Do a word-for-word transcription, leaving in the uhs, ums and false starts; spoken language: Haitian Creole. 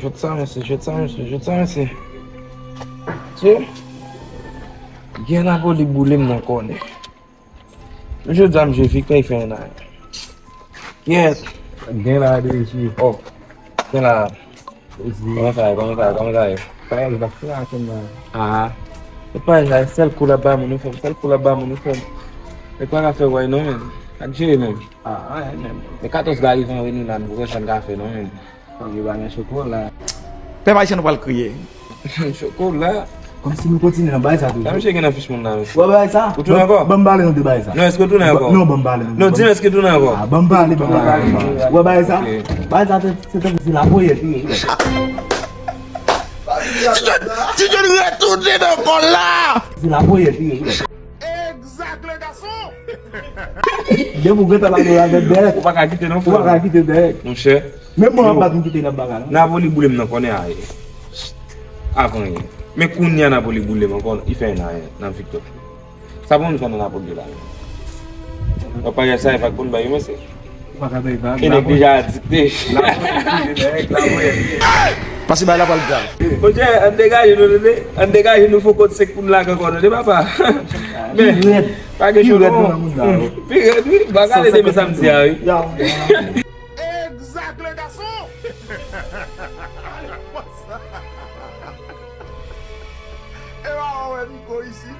Jwèt sa, mesye, jwèt sa, mesye, jwèt sa, mesye. So, gen Napoli boule m nan kònè. Jodi a, m jwe Viktò, li fè en a en. Yèt. Gen la, depi. Oh, gen la. Kòman sa ye? Kòman sa ye? Kòman sa ye? Sa ye, li pa fè a kèm nan. Ah. Se pa sa, sèl kou l ap ba moun, ou fè m. Sèl kou l ap ba moun, ou fè m. E pa ka fè wè non, men. Ak jere menm. Ah, anyen menm. Men katòz la rive anwe nou la, nou poko janm ka fè non, men. Yo ba mwen chokola. Pèp ayisyen nou pral kriye. Chokola. Kòmsi nou kontinye nan bagay sa toujou. Sa misye gen nan fich moun la, mesye. Wè bagay sa? Ou tounen ankò? Ban m pale nou de bagay sa. Non, èske ou tounen ankò? Non, ban m pale nou. Non, di m èske ou tounen ankò? Ah, ban m pale, ban m pale. Wè bagay sa? Ok. Bagay sa, se, se tankou se lapriyè li ye. Ti John retounen nan kòl la. Se lapriyè li ye. Egzak, le gason! Depi w gentan lage ladan dèyè. Ou pa ka kite non, frè. Ou pa ka kite dèyè. Monchè. Menm mwen anba m kite nan bagay la. Napoli boule m nan kònè a ye. Avan ye. Men kounye a Napoli boule m ankò, li fè en a en nan Viktò. Sa bon nou fè nan Napoli la? Wap pale sa, e pa k bon bay yo, mesye. Ou pa ka bay vag. E nèg deja adikte. Pase bay la pral grav. Monchè, ann degaje nou, tande. Ann degaje nou, fò kot senk moun lage ankò, tande, papa. Men, pa gen cho non. Pi rèd, wi. Ba gade demen samdi a, wi. Egzak, le gason! E pa wè Nico isi.